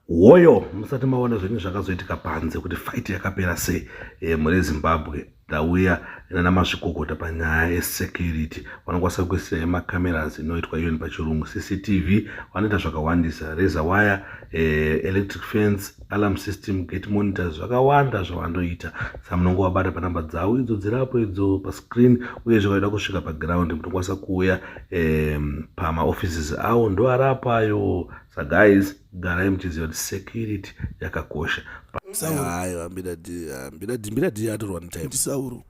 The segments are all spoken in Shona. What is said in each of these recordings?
Hoyo musati maona zvenyu zvakazoitika panze kuti fight yakapera sei e, mune Zimbabwe ndauya nana mazvikokota panyaya yesecurity vanokwanisa kuisira yemacameras inoitwa even pachirungu cctv vanoita zvakawandisa razor wire eh, electric fence alarm system gate monitors zvakawanda zvavanoita sa munongovabata panhamba dzavo idzo dzirapo idzo pascreen uyezve vaida kusvika paground munokwanisa kuuya eh, pamaoffices avo ndoarapo ayo sa guys garai muchiziva kuti security yakakosha aiwa mbida d mbida d mbida d atorwa netime ndisauro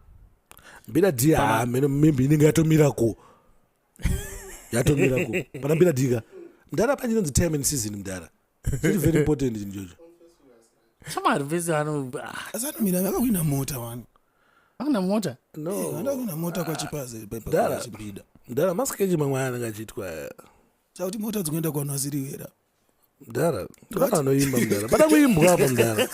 mbida d ha mene maybe inenge yatomira ko yatomira ko pana mbida d ka mdara pane chinonzi time and season mdara chiri very important chinhu ichocho Shamwari vese vano ah, asi anomira vakahwina mota wani vakuna mota. no vandahwina mota kwachipaze Mdara. chimbida mdara maskechi mamwe aya anenge achiitwa chakuti mota dzikuenda kuvanhu vasiri wera mdara mdara anoimba mdara pada kuimbwa apa mdara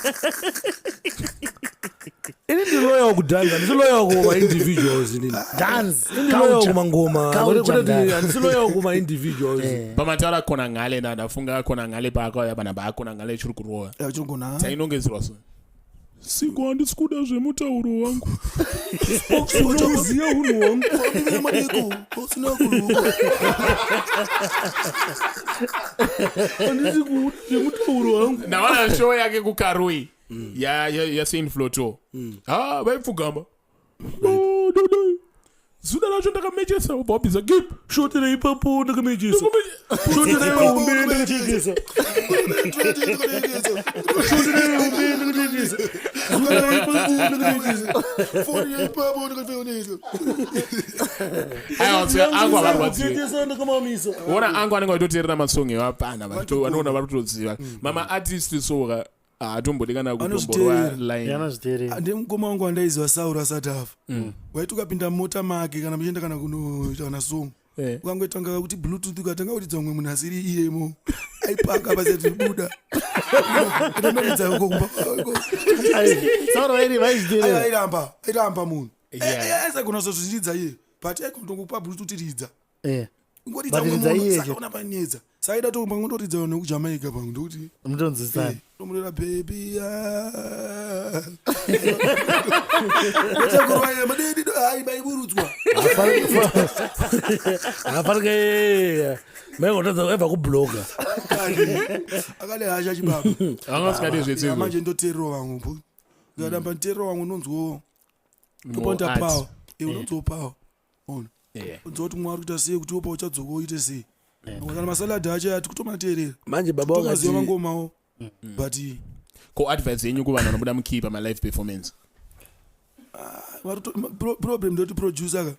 ini ndiloyawo kudhanza handisiloyawo kumaindividuals inini Dance. ndiloyawo culture. kumangoma Culture, Kwete kuti mdara. handisiloyawo kumaindividuals pamataura khona ngale na ndafunga khona ngale paakauya pana paakona ngale chiri kurova chirikugona tainongedzerwa so siku handisi kuda zvemutauro wangu unoziva unhu hwangu madeko usina kuluko handisi kuda zvemutauro wangu ndaona show yake kukarui yasaint floto ha vaipfugama Oh, no, no. Zuda racho ndakamechesa ubva wabhiza gip shotera ipapo ndakamechesa shotera ihombe ndakachekesa shotera ihombe ndakachekesa shotera ipapo ndakachekesa aiwa angu avarwadziwe Kuchekesa ndakamamisa ona angu anenge achitoteerera masong evapana vanoona vari kutoziva mama artist soka haatombodi kana kutomborwa Anozviteerera. line Yanozviteerera. ndemukoma wangu andaiziva sauro asati afa waiti ukapinda mumota make kana muchienda kana kunoita kana song Eh. ukangotanga kuti bluetooth ukatanga kuridza umwe munhu asiri iyemo aipaka pasati buda ndonoridza uko kumba Sauro vairi vaizviteerera. airamba airamba munhu Yeah. aisagona kuzozviridza iye but aigotongokupa bluetooth ridza Eh. ngoridza But umwe ridza munhu iye saka una panetsa saka ida tokumba ngotoridza vanhu vekujamaica pangu ndokuti Mutonzwisana. nomurera bebi otakurwaya madedi hai maiburudzwa hafanike maingotadza ebva kubloga akane hasha chibaba vanga vasikadi zvetsizvo manje ndoteerera vamwe po ndikadamba nditeerera vamwe unonzwawo toponda More power art. Eh, unonzwawo power ona Yeah. unzwa kuti mwari kuita sei kuti wopa uchadzoka uite sei kana masalad acho ati kutomateerera manje baba tomaziva wakati mangomawo but ko advice yenyu kuvanhu vanobuda mukey pamalive performance problem ndoti producer ka